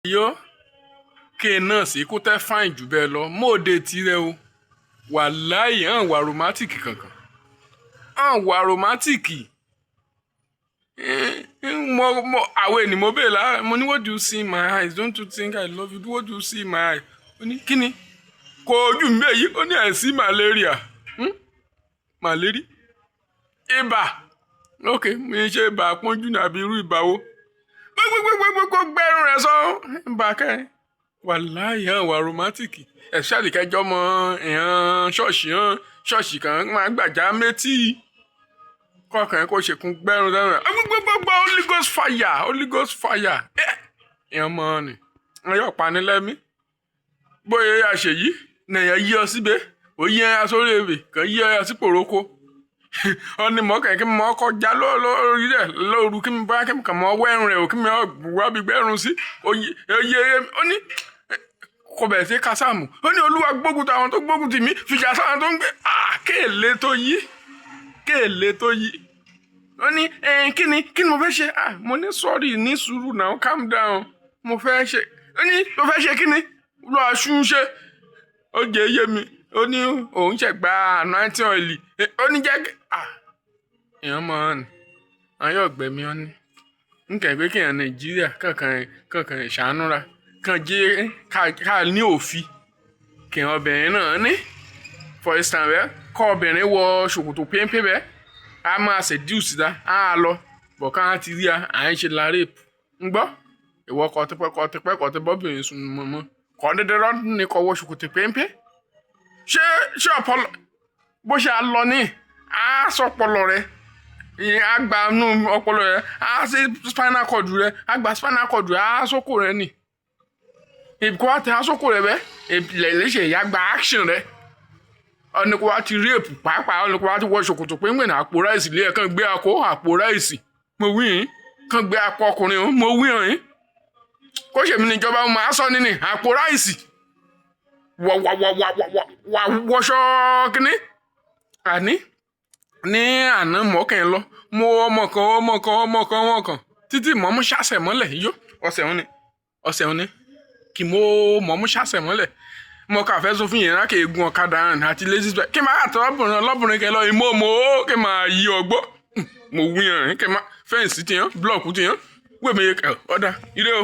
Yọ kí náà sí kó tẹ́ fine jù bẹ́ẹ̀ lọ mọ́ọ̀dé tirẹ̀ o. Wàláì hàn wà romantic kankan, hàn wà romantic. Mo àwọn ènìyàn mo bèèrè lára mo ní, "What do you see in my eyes? Don't you think I love you? What do you see in my eyes?" Ó ní kíni kò ojú mi èyí. Ó ní, "I see malaria." Malaria, ibà. Ok, mi ṣe ibà pọ́njú ní àbí irú ibà wo? Gbogbogbogbogbò gbẹrun rẹ sọ ibà kẹrin. Wàláì hàn wà romantic, especially kẹjọ mọ ìhàn ṣọ́ọ̀ṣì, hàn ṣọ́ọ̀ṣì kan máa gbàjá méjì kọkàn kó ṣèkún gbẹrun sẹ́nu rẹ̀ gbogbogbò. Holy Ghost fire, Holy Ghost fire. Ìhàn mọ́ ni wọn yóò pani lẹ́mí bóyá àṣeyí nìyẹn yí ọ síbẹ̀, ó yí ẹ sórí ebè kàn yí ẹ sí pòrókó. Ọ ní mọ́ kàn kí mo kọjá lórí rẹ̀ lóru, kí mi bá kí mi kàn mọ́ wẹ́rùn rẹ̀ o, kí mi wá bí gbẹ́rùn sí. Oyè ó ní kò bẹ̀rẹ̀ sí kásámù. Ó ní, "Olúwa, gbógun ti àwọn tó gbógun tì mí, fìjà sáwọn tó ń gbé." Kéèlé tó yí, kéèlé tó yí. Ó ní, kí ni mo fẹ́ ṣe?" Mo ní, "Sorry, ní sùúrù now, calm down. Mo fẹ́ ṣe." Ó ní, "Mo fẹ́ ṣe kí ni?" Lọ aṣúnṣe ó jẹ́ iye mi. Ó ní òun ṣẹ̀ gba anointing oil. Ó ní jẹ́ èèyàn mọ̀ ọ́n ni àwọn yóò gbẹ̀mí ọ́ ní nkàn pé kéèyàn Nàìjíríà kankan kankan ìṣàánúra kan jẹ́ ká ní òfin kéèyàn obìnrin náà ní. For instance, bẹ́ẹ̀ kọ́ obìnrin wọ ṣòkòtò péńpé bẹ́ẹ̀, a máa seduce dá a lọ bọ̀ ká ti rí a à ń ṣe la rape ń gbọ́. Ìwọ kọ́ tipẹ́ kọ́ tipẹ́ kọ́ tipẹ́ bọ́bìnrin sùn mọ́ kọ́ dédé lọ́dún ní kọ́ wọ ṣòkòtò péńpé. Ṣé ọpọlọ bó ṣe á lọ ní á sọpọlọ rẹ, á gba inú ọpọlọ rẹ, á sí spinal cord rẹ, á gba spinal cord rẹ, á sókò rẹ nì ìkó wa tẹ á sókò rẹ bẹ́ẹ̀ lẹ́sẹ̀ ìyá gba action rẹ. Ọ̀nì kò wá ti rape pàápàá, ọ̀nì kò wá ti wọ ṣòkòtò péńpé ní àpò ráìsì lé ẹ̀ kàn gbé akó àpò ráìsì. Mo wí yín kàn gbé akọ ọkùnrin. Mo wí hàn yín kó ṣèmi níjọba máa sọ nínú àpò ráìsì wà wà wà wà wà wà wọṣọ kínní. Àní ní àná mọ́kàn lọ mo ọmọ kan, ọmọ kan, ọmọ kan, ọmọ kan títí mọ́mú ṣàṣẹ mọ́lẹ̀ yó. Ọ̀sẹ̀ òní, ọ̀sẹ̀ òní kì mo mọ́mú ṣàṣẹ mọ́lẹ̀. Mo kà fẹ́ sọ fún yẹn lákè egun ọ̀kadà hàn àti lazy kí n máa tọ́ ọlọ́bìnrin ọlọ́bìnrin kẹ lọ ìmọ̀ mọ́ kí n máa yí ọgbọ́. Mo wí hàn kí n máa fence ti yàn, block ti yàn wémi ọ̀dà ire o.